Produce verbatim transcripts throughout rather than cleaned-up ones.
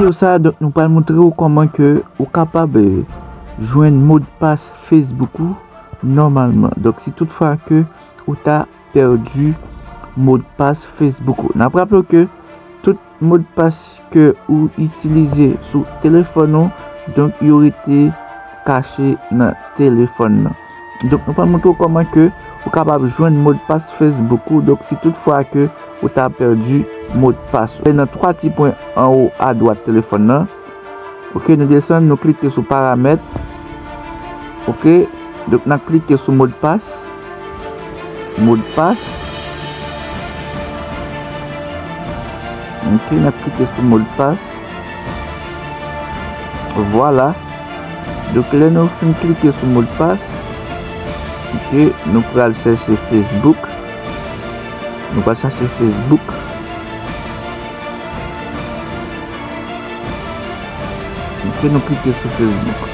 Sa, donk, nou pral montre w kòman ke ou kapab, eh, jwenn modpas Facebook ou nòmalman. Donk, si tout fwa ke ou ta pèdi modpas Facebook ou. N ap raple w ke tout modpas ke ou itilize sou telefòn ou, donk, yo rete kache nan telefòn nan. Donk, nou pral montre w kòman ke ou kapab jwenn modpas Facebook ou. Donk, si tout fwa ke ou ta pèdi modpas ou. E nan twa ti pwen anwo adwat telefòn nan, ok, nou desann, nou klike sou paramèt. Ok, donk, n ap klike sou modpas. Modpas. Ok, n ap klike sou modpas. Vwala. Donk, lè nou fin klike sou modpas, ok, nou pral chèche Facebook. Nou pral chèche Facebook. Ok, nou klike sou Facebook.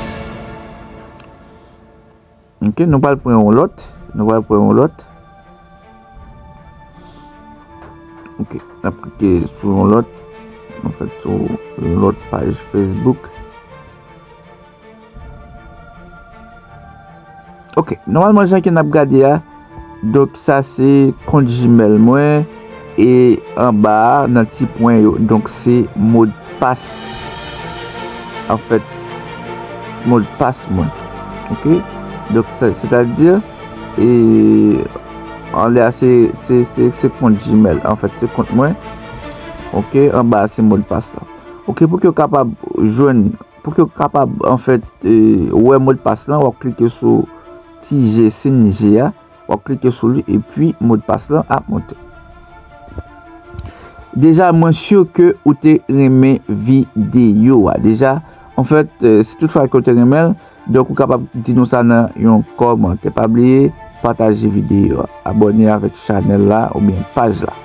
Ok, nou pral pran yon lòt. Nou pral pran yon lòt. Ok, n ap klike sou yon lòt. Anfèt, sou yon lòt paj Facebook. Ok, nòmalman, jan ke n ap gade a, donk, sa se kont Gmail mwen, e anba a, nan ti pwen yo, donk, se modpas. Anfèt, modpas mwen. Ok? Donk, sa, sètadi, e, anlè a, se, se, se, se kont Gmail. Anfèt, se kont mwen. Ok? Anba a, se modpas la. Ok, pou ke w kapab jwenn, pou ke w kapab, anfèt, e, wè modpas lan, w ap klike sou ti je, siy je a. W ap klike sou li epi modpas lan ap monte. Deja, mwen si ke ou te renmen videyo a. Deja, anfèt, e, si tout fwa ke ou te renmen l, donk, ou kapab di nou sa nan yon kòmantè. Pa bliye pataje videyo a, abòne avèk chanèl la oubyen paj la.